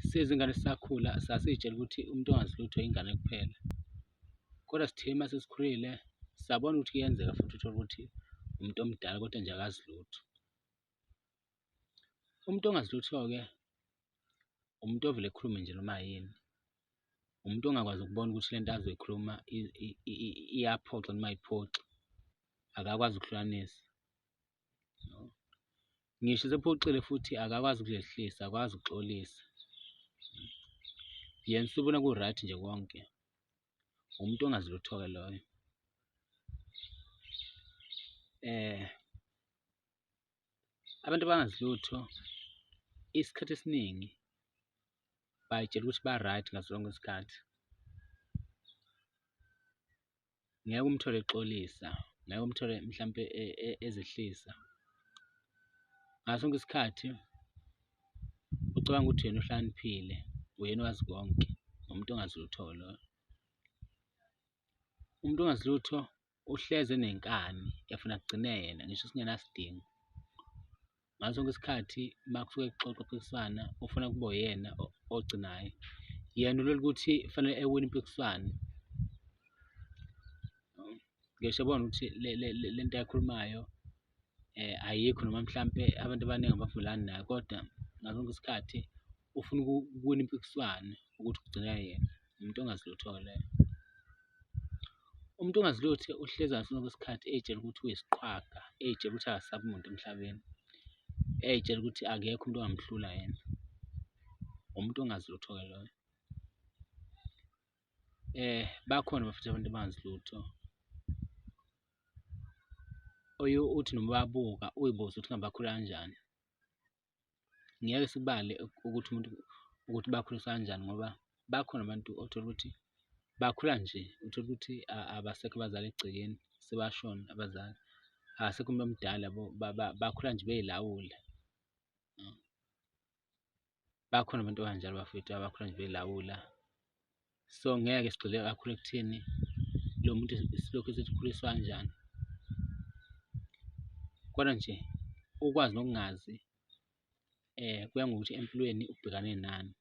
Sizingane sisakhula sasiy'tshela ukuthi umuntu ongazi lutho ingane kuphela, kodwa sithe uma sesikhulile sabona ukuthi kuyenzeka futhi uthole ukuthi umuntu omdala kodwa nje akazi lutho. Umuntu ongazi lutho-ke umuntu ovele ekhulume nje noma yini, umuntu ongakwazi ukubona ukuthi lento azoyikhuluma iyaphoxa noma ayiphoxi, akakwazi ukuhlukanisa. Ngisho esephoxile futhi akakwazi ukuzehlisa, akakwazi ukuxolisa. Yena usebona ku-right nje konke, umuntu ongazi lutho-ke loyo. Abantu abangazi lutho isikhathi esiningi bay'tshela ukuthi ba-right ngaso sonke isikhathi. Ngeke umthole exolisa, ngeke umthole mhlampe ezehlisa. Ngaso sonke isikhathi ucabanga ukuthi uyena ohlakaniphile, uyena owazi konke, umuntu ongazi lutho-ke loyo. Umuntu ongazi lutho uhlezi enenkani, efuna kugcine yena ngisho singenasidingo. Ngaso sonke isikhathi uma kusuke kuxoxwa kuphikiswana ufuna kube uyena ogcinayo, yena ulwela ukuthi kufanele ewine impikiswano. Ngisho ebona ukuthi le nto ayikhulumayo ayikho noma mhlampe abantu abaningi abavumelani nayo, kodwa ngaso sonke isikhathi ufuna ukuwina impikiswano ukuthi kugcine yena, umuntu ongazi lutho-ke loyo. Umuntu ongazi lutho uhlezi ngaso sonke isikhathi ey'tshela ukuthi uyisiqhwaga, ey'tshela ukuthi akasabi muntu emhlabeni, ey'tshela ukuthi akekho umuntu ongamhlula yena, umuntu ongazi lutho-ke loyo. Bakhona bafethu abantu abangazi lutho, oye uthi noma ubabuka uy'buze ukuthi ngabe bakhula kanjani. Ngeke sikubale ukuthi umuntu ukuthi bakhuliswa kanjani ngoba bakhona abantu othola ukuthi bakhula nje, uthole ukuthi abasekho abazali egcekeni, sebashona abazali, akasekho umuntu omdala yabo, bakhula nje bey'lawula. Bakhona abantu abanjalo bafowethu abakhula nje bey'lawula. So ngeke sigxile kakhulu ekutheni lo muntu silokhu sithi ukhuliswa kanjani, kodwa nje ukwazi nokungazi kuya ngokuthi empilweni ubhekane nani.